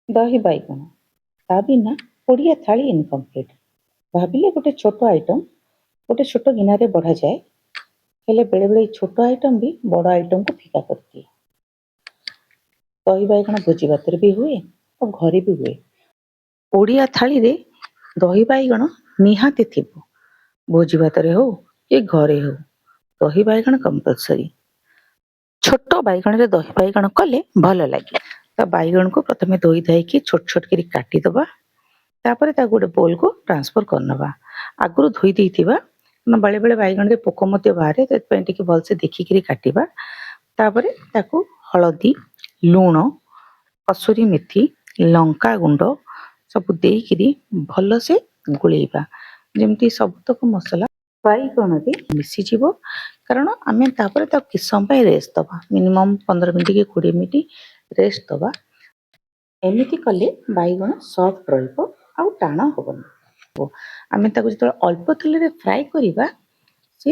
ଦହି ବାଇଗଣ, ତା ବିନା ଓଡ଼ିଆ ଥାଳି ଇନକମ୍ପ୍ଲିଟ୍। ଭାବିଲେ ଗୋଟେ ଛୋଟ ଆଇଟମ୍, ଗୋଟେ ଛୋଟ ଗିନାରେ ବଢ଼ାଯାଏ। ହେଲେ ବେଳେବେଳେ ଏଇ ଛୋଟ ଆଇଟମ୍ ବି ବଡ଼ ଆଇଟମ୍କୁ ଫିକା କରିଦିଏ। ଦହି ବାଇଗଣ ଭୋଜି ଭାତରେ ବି ହୁଏ ଆଉ ଘରେ ବି ହୁଏ। ଓଡ଼ିଆ ଥାଳିରେ ଦହି ବାଇଗଣ ନିହାତି ଥିବ। ଭୋଜି ଭାତରେ ହଉ କି ଘରେ ହଉ, ଦହି ବାଇଗଣ କମ୍ପଲସରି। ଛୋଟ ବାଇଗଣରେ ଦହି ବାଇଗଣ କଲେ ଭଲ ଲାଗେ। ତ ବାଇଗଣକୁ ପ୍ରଥମେ ଧୋଇ ଧାଇକି ଛୋଟ ଛୋଟ କରି କାଟିଦେବା। ତାପରେ ତାକୁ ଗୋଟେ ବୋଲକୁ ଟ୍ରାନ୍ସଫର କରିନେବା। ଆଗରୁ ଧୋଇ ଦେଇଥିବା, କାରଣ ବେଳେବେଳେ ବାଇଗଣରେ ପୋକ ମଧ୍ୟ ବାହାରେ। ସେଥିପାଇଁ ଟିକେ ଭଲସେ ଦେଖିକିରି କାଟିବା। ତାପରେ ତାକୁ ହଳଦୀ, ଲୁଣ, କସୁରୀ ମେଥି, ଲଙ୍କା ଗୁଣ୍ଡ ସବୁ ଦେଇକିରି ଭଲସେ ଗୋଳେଇବା, ଯେମିତି ସବୁତକ ମସଲା ବାଇଗଣରେ ମିଶିଯିବ। କାରଣ ଆମେ ତାପରେ ତାକୁ କିଛି ସମୟ ପାଇଁ ରେଷ୍ଟ ଦେବା। ମିନିମମ୍ 15 ମିନିଟ୍ କି 20 ମିନିଟ୍ ରେଷ୍ଟ ଦେବା। ଏମିତି କଲେ ବାଇଗଣ ସଫ୍ଟ ରହିବ ଆଉ ଟାଣ ହେବନି। ଆମେ ତାକୁ ଯେତେବେଳେ ଅଳ୍ପ ତେଲରେ ଫ୍ରାଏ କରିବା, ସେ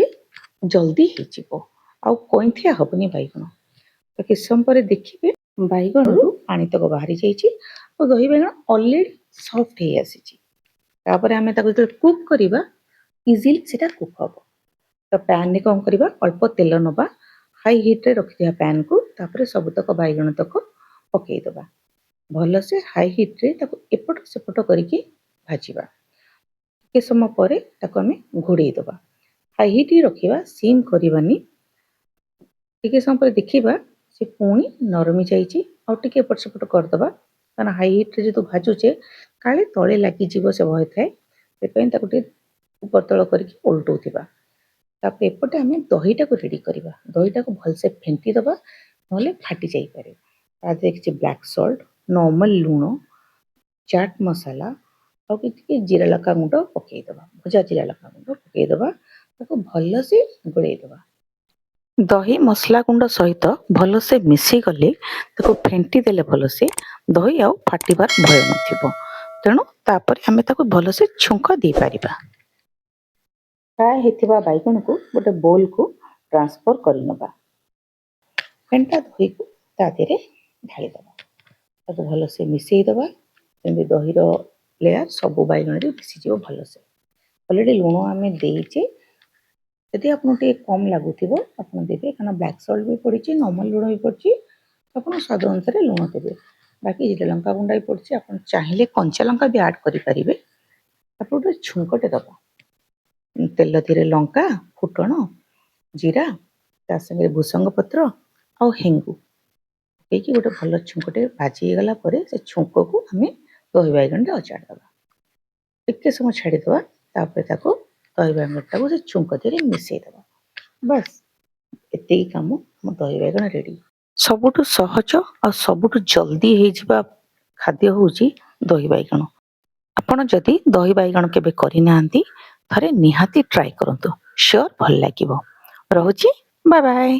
ଜଲ୍ଦି ହେଇଯିବ ଆଉ କଇଁଥିଆ ହେବନି ବାଇଗଣ। ତ କିଛି ସମୟ ପରେ ଦେଖିବେ, ବାଇଗଣରୁ ପାଣି ତକ ବାହାରି ଯାଇଛି ଆଉ ଦହି ବାଇଗଣ ଅଲରେଡ଼ି ସଫ୍ଟ ହେଇ ଆସିଛି। ତାପରେ ଆମେ ତାକୁ ଯେତେବେଳେ କୁକ୍ କରିବା, ଇଜିଲି ସେଇଟା କୁକ୍ ହେବ। ତ ପ୍ୟାନ୍ରେ କ'ଣ କରିବା? ଅଳ୍ପ ତେଲ ନେବା, ହାଇ ହିଟ୍ରେ ରଖିଥିବା ପ୍ୟାନ୍କୁ। ତାପରେ ସବୁତକ ବାଇଗଣ ତକ ପକାଇଦେବା। ଭଲସେ ହାଇ ହିଟ୍ରେ ତାକୁ ଏପଟ ସେପଟ କରିକି ଭାଜିବା। ଟିକେ ସମୟ ପରେ ତାକୁ ଆମେ ଘୋଡ଼େଇ ଦେବା। ହାଇ ହିଟ୍ ହିଁ ରଖିବା, ସିମ୍ କରିବାନି। ଟିକେ ସମୟ ପରେ ଦେଖିବା, ସେ ପୁଣି ନରମି ଯାଇଛି। ଆଉ ଟିକେ ଏପଟ ସେପଟ କରିଦେବା, କାରଣ ହାଇ ହିଟ୍ରେ ଯେହେତୁ ଭାଜୁଛେ, କାଳେ ତଳେ ଲାଗିଯିବ ସେ ଭୟ ଥାଏ। ସେଥିପାଇଁ ତାକୁ ଟିକେ ଉପର ତଳ କରିକି ଓଲଟଉଥିବା। ତାପରେ ଏପଟେ ଆମେ ଦହିଟାକୁ ରେଡ଼ି କରିବା। ଦହିଟାକୁ ଭଲସେ ଫେଣ୍ଟି ଦେବା, ନହେଲେ ଫାଟି ଯାଇପାରେ। ତା ଦେହରେ କିଛି ବ୍ଲାକ୍ ସଲ୍ଟ, ନର୍ମାଲ ଲୁଣ, ଚାଟ୍ ମସଲା ଆଉ ଟିକେ ଜିରା ଲଙ୍କା ଗୁଣ୍ଡ ପକାଇଦେବା। ଭଜା ଜିରା ଲଙ୍କା ଗୁଣ୍ଡ ପକାଇଦେବା। ତାକୁ ଭଲସେ ଗୋଳେଇ ଦେବା। ଦହି ମସଲା ଗୁଣ୍ଡ ସହିତ ଭଲସେ ମିଶିଗଲେ, ତାକୁ ଫେଣ୍ଟି ଦେଲେ ଭଲସେ, ଦହି ଆଉ ଫାଟିବାର ଭୟ ନଥିବ। ତେଣୁ ତାପରେ ଆମେ ତାକୁ ଭଲସେ ଛୁଙ୍କ ଦେଇପାରିବା। ଫ୍ରାଏ ହେଇଥିବା ବାଇଗଣକୁ ଗୋଟେ ବୋଲକୁ ଟ୍ରାନ୍ସଫର କରିନେବା। ଫେଣ୍ଟା ଦହିକୁ ତା ଦେହରେ ଢାଳିଦେବା। ତାକୁ ଭଲସେ ମିଶେଇ ଦେବା, ଯେମିତି ଦହିର ଲେୟାର ସବୁ ବାଇଗଣରେ ମିଶିଯିବ ଭଲସେ। ଅଲରେଡ଼ି ଲୁଣ ଆମେ ଦେଇଛେ। ଯଦି ଆପଣଙ୍କୁ ଟିକେ କମ୍ ଲାଗୁଥିବ, ଆପଣ ଦେବେ, କାରଣ ବ୍ଲାକ୍ ସଲ୍ଟ ବି ପଡ଼ିଛି, ନର୍ମାଲ ଲୁଣ ବି ପଡ଼ିଛି। ଆପଣ ସ୍ୱାଦ ଅନୁସାରେ ଲୁଣ ଦେବେ। ବାକି ଜିରା ଲଙ୍କା ଗୁଣ୍ଡ ବି ପଡ଼ିଛି। ଆପଣ ଚାହିଁଲେ କଞ୍ଚା ଲଙ୍କା ବି ଆଡ଼୍ କରିପାରିବେ। ତାପରେ ଗୋଟେ ଛୁଙ୍କଟେ ଦେବା। ତେଲ ଦେହରେ ଲଙ୍କା, ଫୁଟଣ, ଜିରା, ତା ସାଙ୍ଗରେ ଭୃସଙ୍ଗ ପତ୍ର ଆଉ ହେଙ୍ଗୁ ପକେଇକି ଗୋଟେ ଭଲ ଛୁଙ୍କଟେ ଭାଜି ହେଇଗଲା ପରେ, ସେ ଛୁଙ୍କକୁ ଆମେ ଦହି ବାଇଗଣରେ ଅଜାଡ଼ି ଦେବା। ଟିକେ ସମୟ ଛାଡ଼ିଦେବା। ତାପରେ ତାକୁ ଦହି ବାଇଗଣଟାକୁ ସେ ଛୁଙ୍କ ଦେହରେ ମିଶେଇ ଦେବା। ବାସ୍, ଏତିକି କାମ। ଆମ ଦହି ବାଇଗଣ ରେଡ଼ି। ସବୁଠୁ ସହଜ ଆଉ ସବୁଠୁ ଜଲ୍ଦି ହେଇଯିବା ଖାଦ୍ୟ ହେଉଛି ଦହି ବାଇଗଣ। ଆପଣ ଯଦି ଦହି ବାଇଗଣ କେବେ କରିନାହାନ୍ତି, ଥରେ ନିହାତି ଟ୍ରାଏ କରନ୍ତୁ। ସିଓର ଭଲ ଲାଗିବ। ରହୁଛି, ବାଏ ବାଏ।